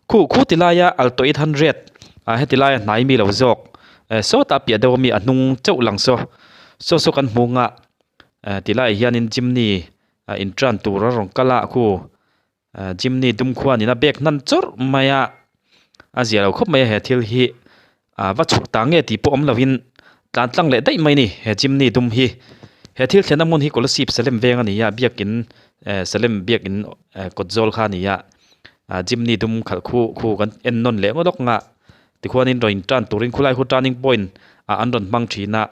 Khu khu ti laia alto 800 ah heti laia hnai mi lo zawk eh sawtah piah deuh ami a hnung chauh lang saw saw saw kan hmu ang a eh ti laiah hianin chimney ah in tan tur a rawn kal a khu ah chimney dum khuanin a bag hnan chawrh mai a a zia lo khawp mai a he thil hi ah va chhuk ta nge tih pawh awm lovin tlan tlang leh daih mai a ni he chimney dum hi he thil thlenna hmun hi kolasib salem veng a ni a biakin eh salem biakin eh kawt zawl kha a ni a ah chimney dum khalh khu khu kan en nawn leh ngawt awk ang a tikhuanin rawn in tan turin khulai khu turning point ah an rawn hmang thin a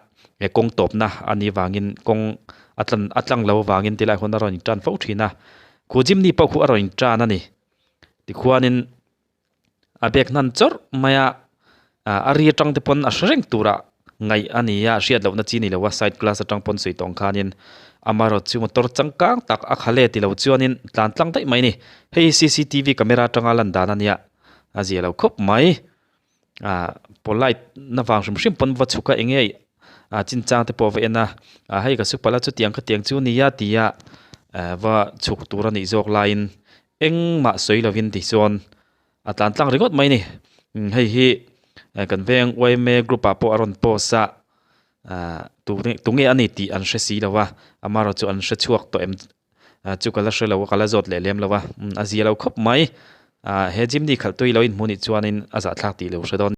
he kawng tawpna a nih vangin kawng a tlan a tlang lo avangin tilai huan a rawn in tan fo thin a khu chimney pawh khu a rawn in tan a ni tikhuanin. A bag hnan chawrh mai a ah a ri atang te pawn a hre reng turah ngaih a ni a hriat lohna chi ni lo a side glass atang pawn sawi tawng khanin amaherawh chu motor changkang tak a kha le ti lo chuanin tlan tlang daih mai a ni hei hi cctv camera atanga lan dan a nia a zia lo khawp mai ah polite na vang hrim hrim pawn va chhuk a eng nge ah chinchang te pawh va en a ah hei ka su palh a chutiang khatiang chu nia tia eh va chhuk tur a nih zawk laiin. Engmah sawi lovin ti chuan a tlan tlang ringawt mai a ni. Hei hi kan veng yma group ah pawh a rawn post a, ah tunge a ni tih an hre si lo a, amaherawhchu an hre chhuak tawh em chu ka la hre lo a, ka la zawt leh lem lo a, a zia lo khawp mai. Ah he Jimny khalh tui lo inhmuh nih chuanin a zahthlak tih lo hre dawn.